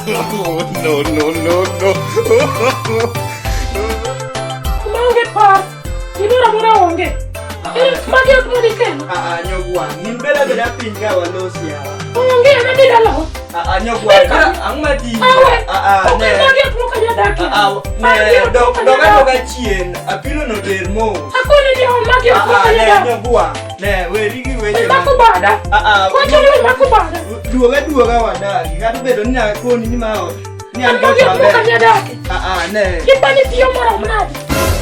No, no, no, no. Maonge par, gimoro amora onge. Magi ok modi kendo. Ah, ah, nyogwang', in beda beda piny ka walosi yawa. Onge, an adhi dalawa. Ah, ah, nyogwang', ang'o ma tiji? Awe, Ah, ah, ok ne. magi ok moko nyadakie. Ah, ah, Magi ne, ok dok moko dok adoga nyadakie. chien, apilo no ter mos. Akoni ni oh, magi ok Ah, moko ah, ne, nyadakie. nyogwang', ne, weri gi weche ma- Imako bada. Ah, ah, Wacho ni imako bada. Duoga duoga wadagi, kata obedo ni nyaka koni ni ma ot, ni an Magi got ok moko maber. nyadakie. Ah, ah, ne. Kipani tiyo marom nade?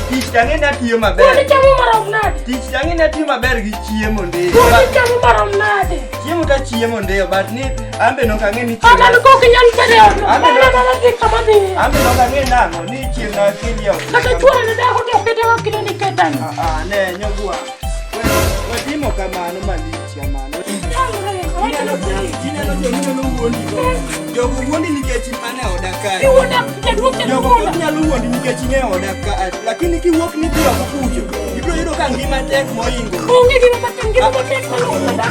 Tich tang'e ni atiyo Kuoni maber. chamo marom nade? Tich tang'e ni atiyo maber gi chiemo ndi. Kuoni chamo marom nade? Chiemo ta chiemo ndiyo, but ni an be nok ang'e ni chieng' An kok inyal bedo e odno. An be Mana mana dhi kama dhiye. An be nok ang'e nang'o ni chieng' na keli ot. Kata chuora ne dhako to okete kaka kine ni ketani. Ah, ah, ne nyogwa. We, we timo kamano malich kamano. Nyalre, awacho ni Ineno joma nyalo wuondi go. Jogo wuondi nikech in mana e oda kae. Iwuonda jaduong' Jogo jaduong'. pod nyalo wuondi nikech in e oda kae. Lakini kiwuok ni dhi oko kucho, ibiro yudo ka ngima tek mohingo. Onge gima matek, ngima matek moloyo oda.